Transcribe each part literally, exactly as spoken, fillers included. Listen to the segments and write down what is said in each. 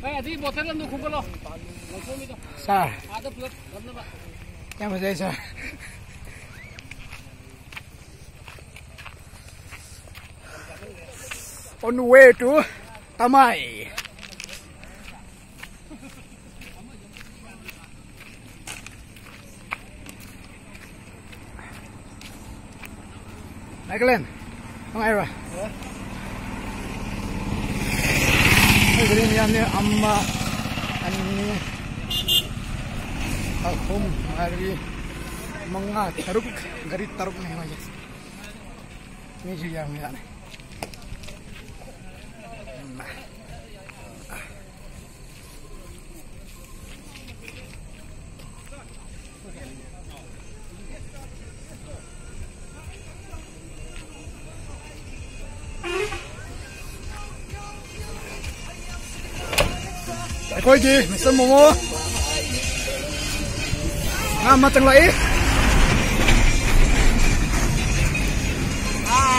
Hey, adi bottle lam du khum ka lo. Sir. Ada pulak lam na ba. Kya baje, sir? On the way to Tamei. Nagaland. Nung ai ra. Hei, green yam ni ama, ani, ahum, mari, manga, taruk, gari taruk ni hoi. Ni ji yam ni ane. ꯑꯩꯈꯣꯏꯒꯤ ꯃꯤꯁꯇꯔ ꯃꯣꯃꯣ ꯉꯥ ꯑꯃ ꯆꯪꯂꯛꯏ꯫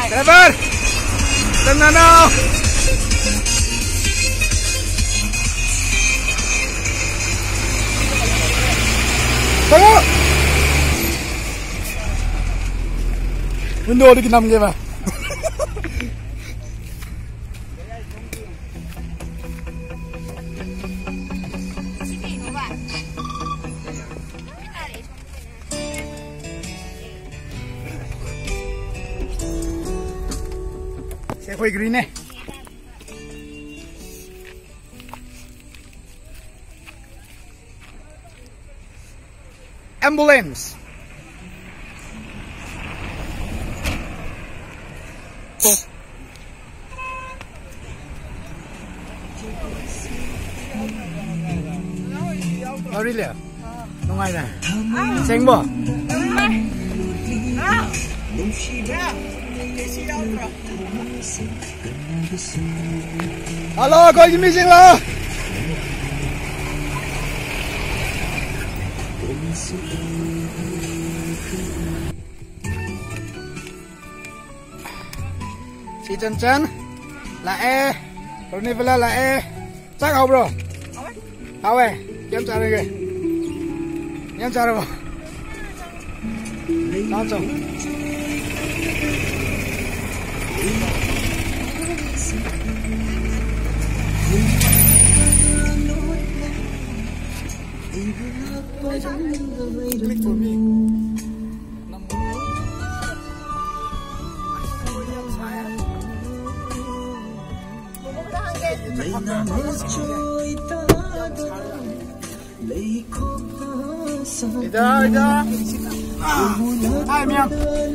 Driver! ꯆꯪꯅꯅꯣ! ꯊꯣꯡꯉꯣ! Window ꯗꯒꯤ ꯅꯝꯒꯦꯕ꯫ ꯁꯤ ꯑꯩꯈꯣꯏ ꯒꯥꯔꯤꯅꯦ꯫ Ambulance. Nungai le? Nungai na? Seng bo? Hello, koi kimi sing lo? Si Chan Chan la e, Ronnie Villa la e. Chak hau bro? Hau e. Yam cha rage. Yam cha ra bo? Chak chau. Ida, ida. Ah, hai miam.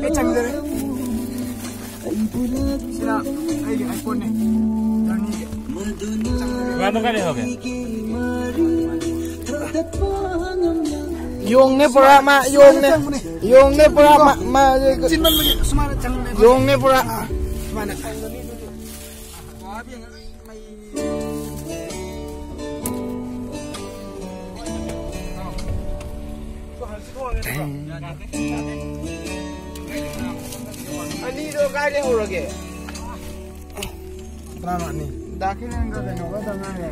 Ei chang de. Sina, ai, ai phone ne. Dani. Wala tu kali ho gaya? Yong ne pura ma, yong ne. Yong ne pura ma, ma. Chin man mani, sumana chang ne. Yong ne pura. Sumana. Ani do kai le ho rage. Tara ni. Dakin ang ka dano ka dana e.